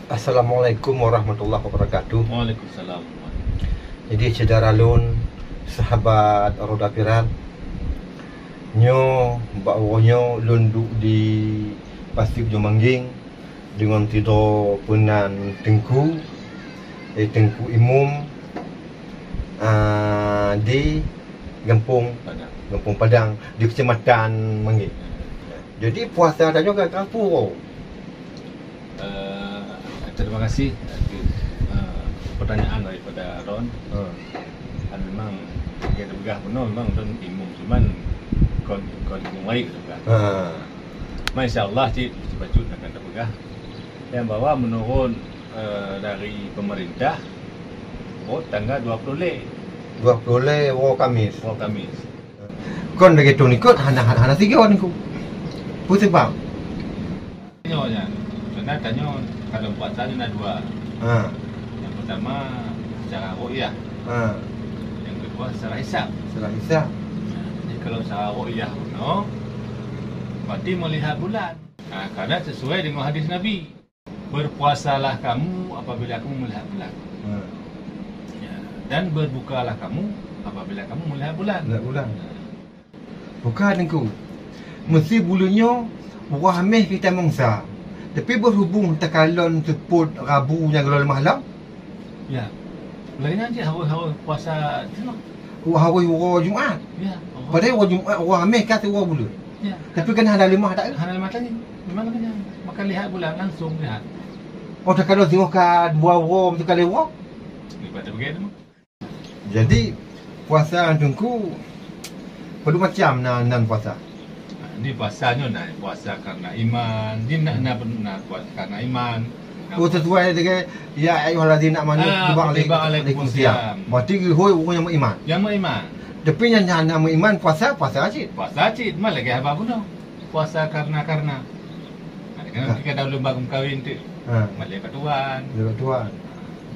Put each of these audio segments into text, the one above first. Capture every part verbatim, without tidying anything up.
Assalamualaikum warahmatullahi wabarakatuh. Waalaikumsalam. Jadi, syedara lôn, sahabat Roda Pirat, nyoe bak uroe nyoe lôn duek di Pasi Ujong Manggeng deungon sidroe peunan teungku, eh, Teungku Imum, ah, di Gampông, Padang. Gampông Padang, di Kecamatan Manggeng. Jadi, puasa tanyoe ka, ka peue? Eh, terima kasih atas, eh, pertanyaan daripada Ron. Hmm. Dan memang, ya, dipeugah bunoe memang Ron imum, cuman kon, kon imum baik dipeugah. Ha. Cuma insya Allah cit, bacut akan dipeugah. Yang bahwa menurut, eh, dari pemerintah, oh, tanggal dua puluh lé. Dua puluh lé, woe Kamis. Woe Kamis. Kon lagèe tu ikot hana, hana, hana sigoe niko. Peue sebab? Nyoe nyan, sebenarnya tanyoe kalau puasa ni ada dua. Ha. Yang pertama secara ru'yah. Ha. Yang kedua secara hisab. Secara hisab. Jadi kalau secara ru'yah, no, berarti melihat bulan. Ha, karena sesuai dengan hadis Nabi. Berpuasalah kamu apabila kamu melihat bulan. Ha. Ya. Dan berbukalah kamu apabila kamu melihat bulan. Melihat bulan. Ya. Bukan, Teungku. Mesti buleuen nyoe, uroe Hamèh kita meusa. Tapi berhubung takalon seupôt Rabu nyang goh lom malam. Ya. Lagian cit harôh, harôh puasa tu. Wah, harôh uroe Jumat. Ya, harôh. Padahai uroe Jumat, uroe Hamèh ka siuroe buleuen. Ya. Tapi kan hana leumah tak? Hana leumah tadi. Memang kena makan lihat bulan, langsung lihat. Oh, takalon singoh ka dua uroe, meusti ka lhèe uroe. Ni pada begitu. Jadi, puasa Teungku, padum macam na, nan puasa? Di puasa nyoe na puasa karena iman, di na, na, na puasa karena iman. Oh, sesuai dengan, "Ya ayyuhallazina amanu, ah, kutiba kutiba alaikum, alaikumus siyam." Berarti geuhôi ureueng nyang meuiman. Nyang meuiman. Tapi nyang, nyang, nyang meuiman puasa, puasa cit. Puasa cit, malah lagèe haba bunoe. Puasa karena-karena. Ha, kadang, ha, ketika dalam lomba meukawen tu, ha, malèe bak tuan. Malèe bak tuan.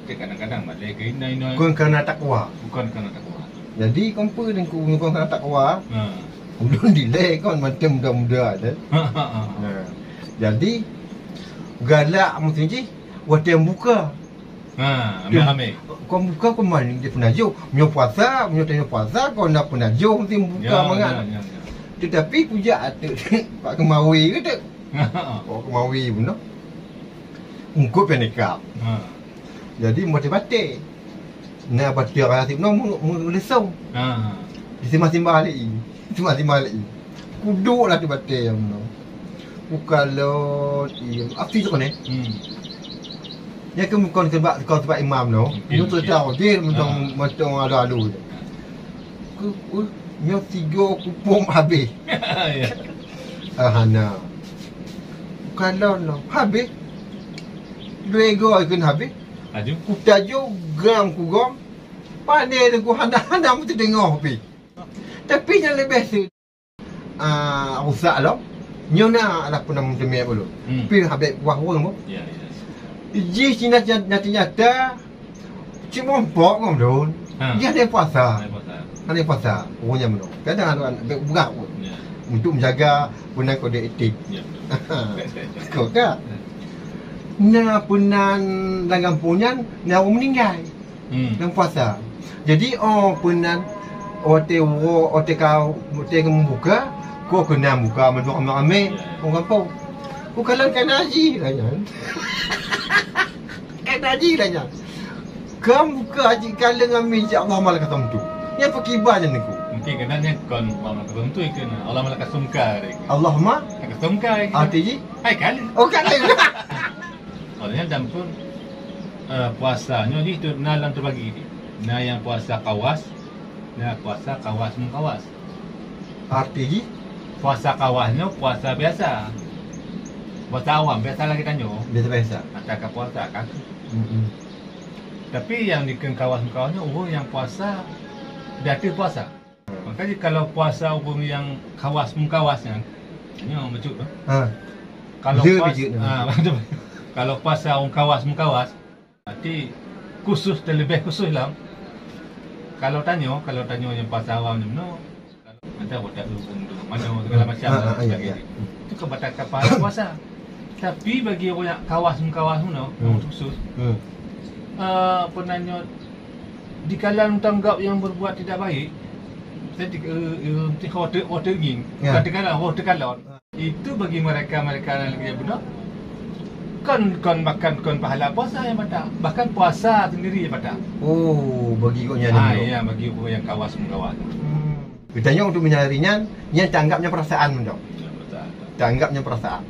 Tu kadang-kadang malèe keu inong-inong. Bukan karena takwa. Bukan karena takwa. Jadi, kon peue Teungku, bukan karena takwa. Ha. Ulôn dilèe kon mantong muda-muda tu. Ha, ha, ha. Ha. Jadi, galak meusti jih watèe buka. Ha, ramé-ramé. Kon buka kon man di peunajoh. Meunyoe puasa, meunyoe tanyoe puasa, kon na peunajoh meusti buka mangat. Ya, ya, ya, ya. Tetapi kujak ateueh bak keumawe ke tu. Oh, keumawe bunoe. Eungkôt pih neukab. Ha. Jadi, batèe-batèe. Na batèe raya sinoe meu-, meu-, meuleusong. Ha. Di simbah-simbah lé i. Simbah-simbah lé i. Kuduek lah tu batèe bunoe. Kukalon, iya. Api tu kan, eh? Hmm. Nyan keu mukon sebab, keu sebab imam tu. Okey, nyoe okey. Cerita dia mantong, ha, mantong alu-alu je. Ku, ku, nyoe tiga kupông habéh. Ya. Ah, hana. Bukan lon, lon. Habéh. Dua ego ikun habéh. Laju? Kutajo gram kugom. Pandai deungoe hana, hana meuteudeugoe pi. Tapi nyang leubeh su-, ah, rusak lom. Nyoe na lah pernah meuteumé ulôn. Hmm. Pi habéh buah ureueng. Ya, ya. Jih cina nyata-nyata. Cuma mpok ngon lôn. Ha. Dia ada puasa. Ada puasa. Ada puasa. Ureueng nyang meunong. Kadang ada, ada beugah pun. Ya. Untuk menjaga peunan kode etik. Ya. Kok tak? Ya. Na peunan lam gampông nyan, na ureueng meuninggai. Hmm. Lam puasa. Jadi, oh, peunan, watèe uroe, watèe ka, watèe ka meubuka, kok keunan buka mandum ramé-ramé, ya, ureueng gampông. Bukan lôn kana jih lah nyan. Kana jih lah nyan. Kam buka jih kalon ngon mi, insya Allah malah kasam tu. Nyan peukiban nyan Teungku. Mungkin kena nyan kon Allah malah kasam tu, ikeu Allah malah kasam ka tadi. Allahumma? Kasam ka, ikeu. Arti jih? Hai, kalon. Oh, kalon. Oleh nyan dan pun, eh, puasa nyoe jih tu na lam teubagi jih. Na nyang puasa kawas, na puasa kawas meukawas. Arti jih? Puasa kawas nyoe puasa biasa. Puasa awam, biasa lagèe tanyoe. Biasa-biasa. Ata ka puasa, ka. Mm-mm. Tapi nyang dikheun kawas meukawas nyoe ureueng nyang puasa di ateueh puasa. Makanya kalau puasa ureueng nyang kawas meukawas nyan, nyoe bacut tu. Ha. Kalau puas-, ha, kalau puasa ureueng kawas meukawas, berarti khusus, terlebih khusus lah. Kalau tanyoe, kalau tanyoe nyang puasa awam nyoe, ada wadah ureueng tu, mano segala macam dan sebagainya. Itu kebatalkan pahala puasa. Tapi bagi ureuëng nyang kawas meukawas meunoe, hmm, ureuëng khusus, hmm, eh, apa nan nyoe, dikala tanggap nyang berbuat tidak baik, saya di, eh, eh, mesti khawatir, khawatir ngieng. Ya. Bukan dikala, khawatir kalon. Itu bagi mereka-mereka yang lagi budak, kon, kon bahkan kon pahala puasa yang batal, bahkan puasa sendiri yang batal. Oh, bagi gobnyan. Ah, dulu. Ya, bagi ureuëng nyang kawas meukawas. Hmm. Geutanyoe untuk menyadari nyan, nyan tanggap nyan perasaan mantong. Ya, betul. Tanggap nyan perasaan.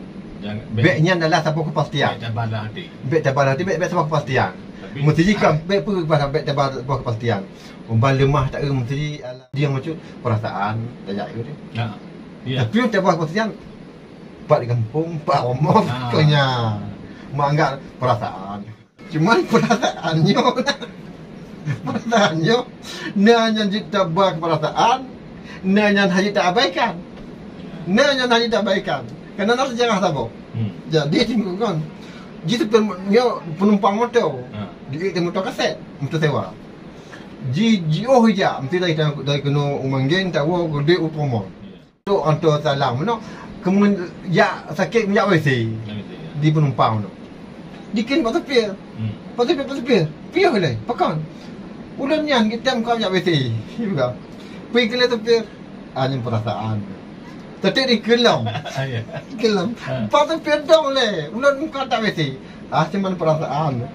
Jangan, bèk nyan adalah saboh kepastian. Bèk tabah hati. Bèk tabah hati, bèk, bèk saboh kepastian. Tapi mesti jih kan, bèk peue pasal bèk tabah saboh kepastian. Umpama leumah tak, eh, mesti dia maksud perasaan, tak jauh deh. Ya. Ya. Tapi tabah kepastian, pat di kampung, pat rumoh, ah, keu nyan. Mak anggap perasaan. Cuman perasaan nyoe, perasaan nyoe, na nyang jeuet tabah keu perasaan, na nyang hana jeuet taabaikan. Na nyang hana jeuet taabaikan. Karena na seujarah saboh. Hmm. Jadi, kon. Ji supir mo-, nyoe penumpang moto. Ha. Di, di moto kaset, moto sewa. Ji, jiôh ija, mesti dari, dari keunoe u Manggeng, tawoe geude u Tromol. Ya. Tok anto salam meunoe, keumuen jak sakét jak W C. Jak W C, ya. Di penumpang meunoe. Dikheun bak supir. Hmm. Bak supir, bak supir. Piôh lé, pakon? Ulôn nyan geutem ka jak W C. Peue kheun lé supir? Ah, nyan perasaan. Tapi dikheun lom. Ah, ya. Dikheun lom. Ha. Bak supir dong lé. Ulôn ka jak W C. Ah, cuman perasaan.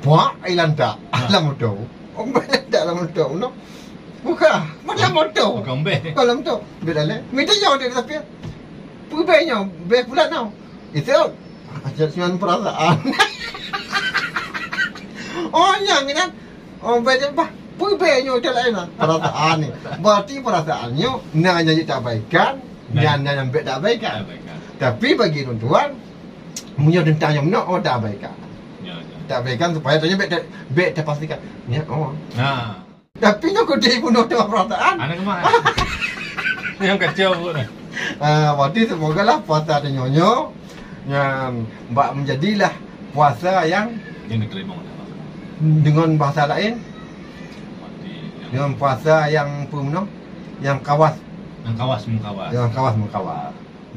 Bak ilantak. Ha. Lam moto. Ombak ilantak lam moto meunoe. Bukan, bukan moto. Bukan ombak. Kalau moto, beda lé. Minta nyoe dari supir. Peue bèe nyoe, bèe pulan nyoe. Itu, aja cuman perasaan. Oh, nyan kan. Oh, bèe nyoe bah. Peue bèe nyoe, itu lain lah. Perasaan ni. Berarti perasaan nyoe, na nyang jeuet taabaikan, na nyang bèk taabaikan. Taabaikan. Tapi bagi ureuëng tuan, meunyoe teuntang nyang meunoe, oh, taabaikan. Ya, ya. Taabaikan supaya tanyoe bèk ta-, bèk tapastikan. Nyan, oh. Nah. Tapi nyoe kudeh bunoe teuma perasaan. Aneuk keumae. Nyang kacau bunoe. Ah, berarti semogalah puasa tanyoe nyoe nyan bak menjadilah puasa yang, yang diterima oleh Allah. Dengan bahasa lain, berarti yang, dengan puasa yang apa meunoe? Yang kawas. Yang kawas meukawas. Yang kawas meukawas.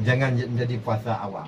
Jangan j-, menjadi puasa awam.